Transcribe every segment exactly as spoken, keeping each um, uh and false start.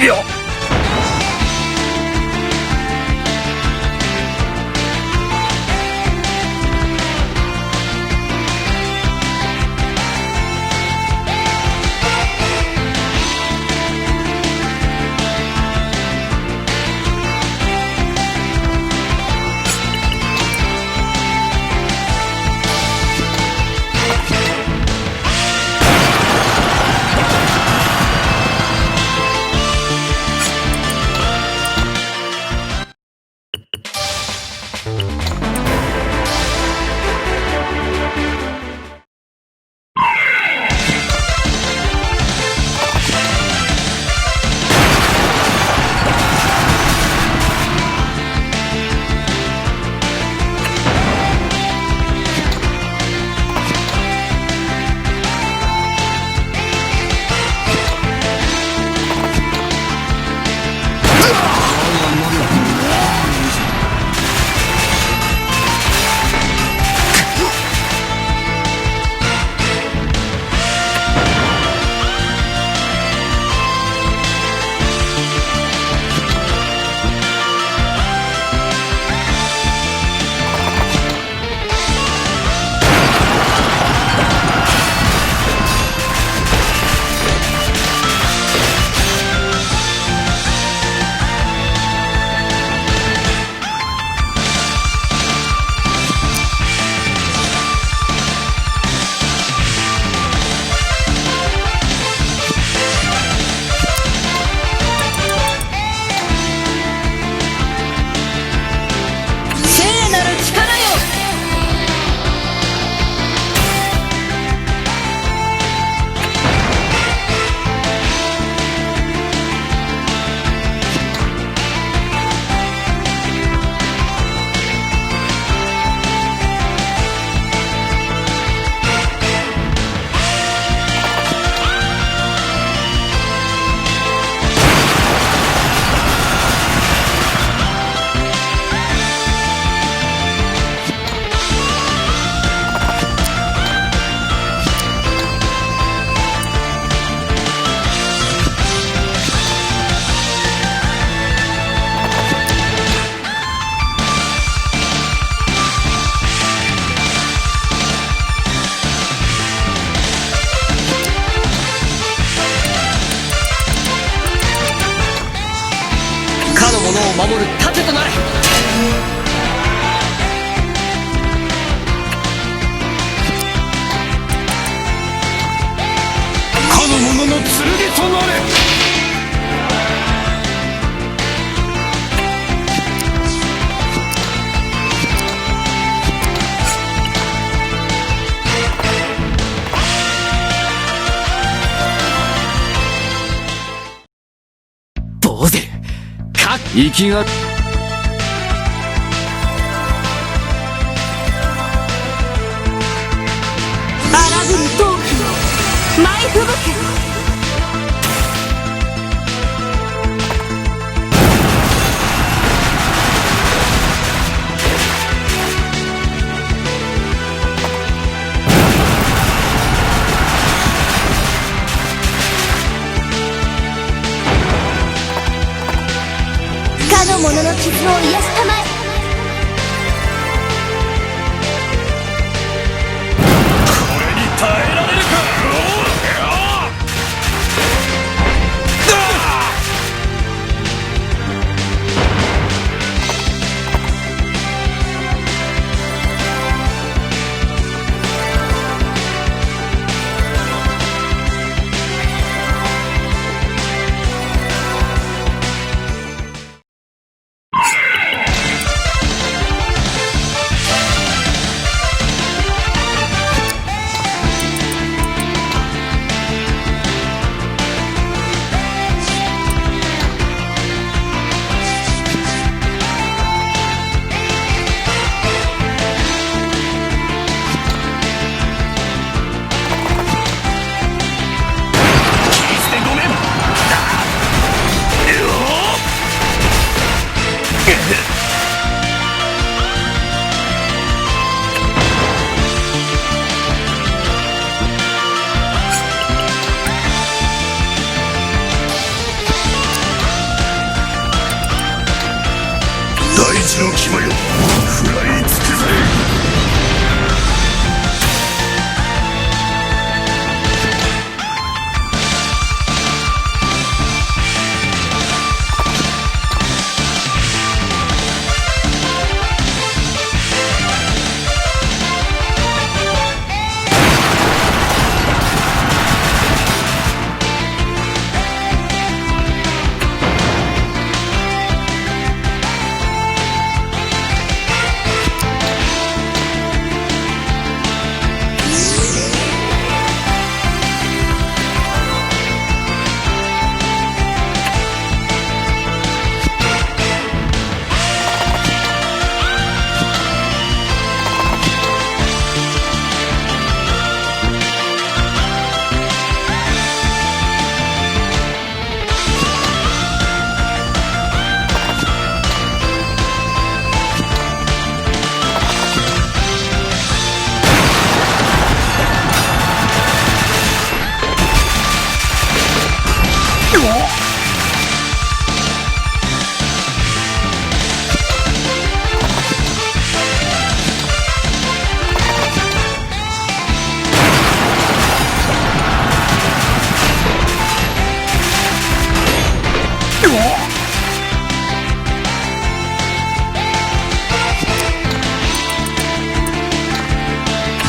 よ。 聖なる力よ。 かの者を守る盾となれ。かの者の剣となれ。 どうする？か、生きが、荒ぶる闘気よ、舞い吹雪け。 かの者の傷を癒したまえ。これに耐えられるか。 か食らいつくぜ。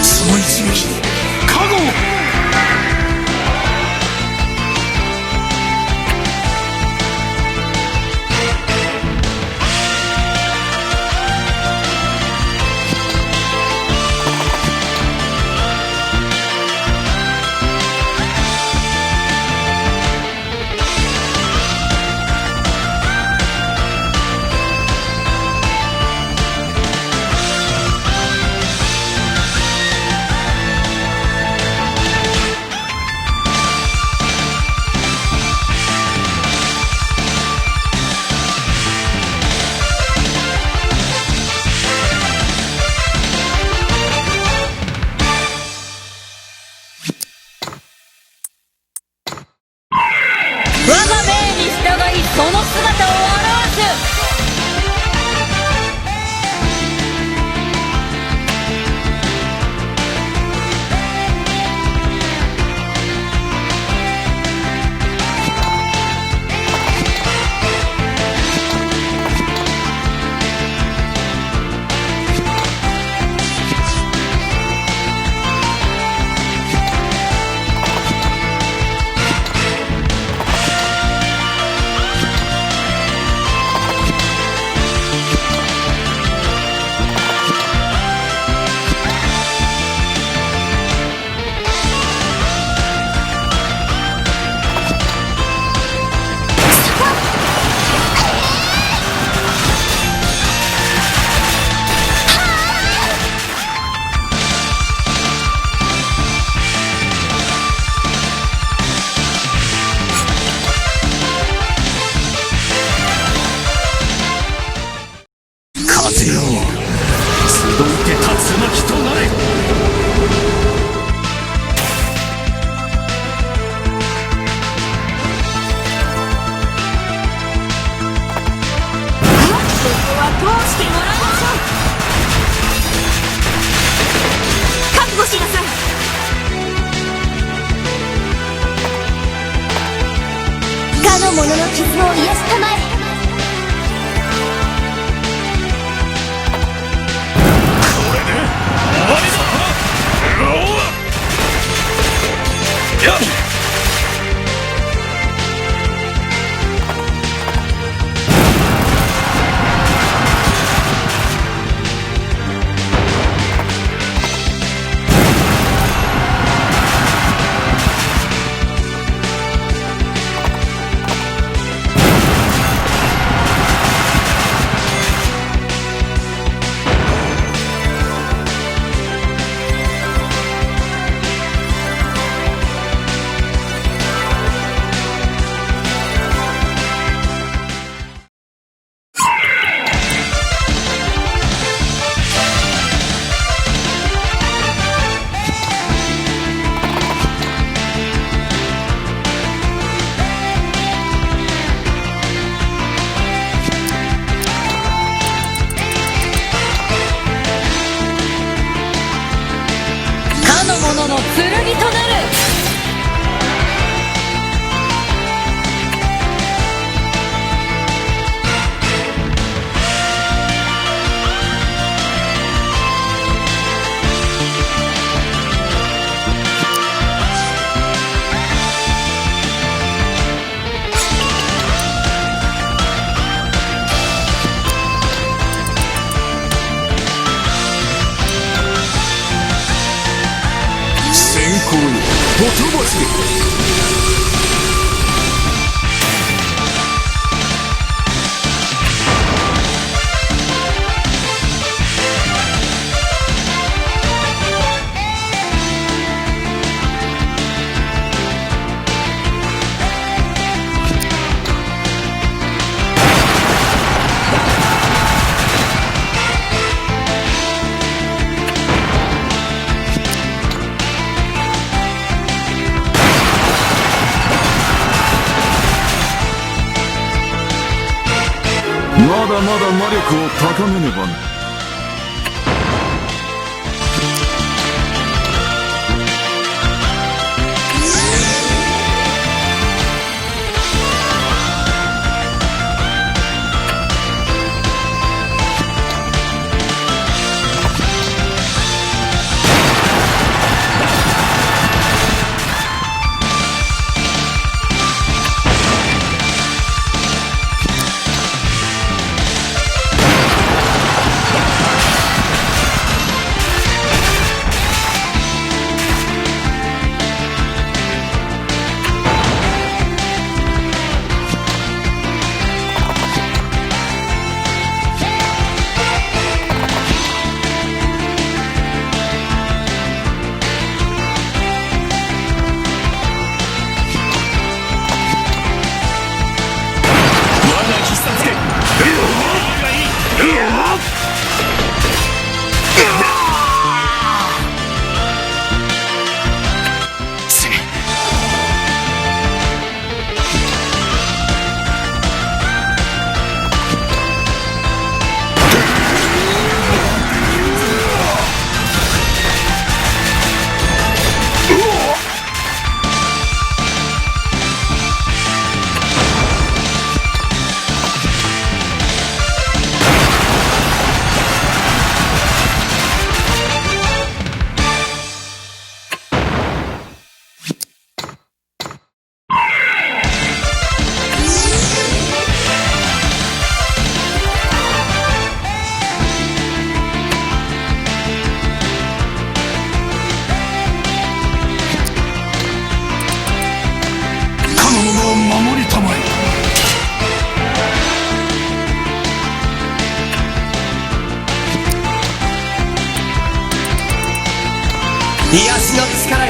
その一撃、加護を。我が命に従い、その姿を現す。風よ、集って龍の木となれ。ここは通してもらいましょう。覚悟しなさい。かの者の傷を癒したまえ。これで終わりだ。よっ。Tubo Chico. まだまだ魔力を高めねばな。 我が必殺拳。死ね。 かの者を守りたまえ。 癒しの力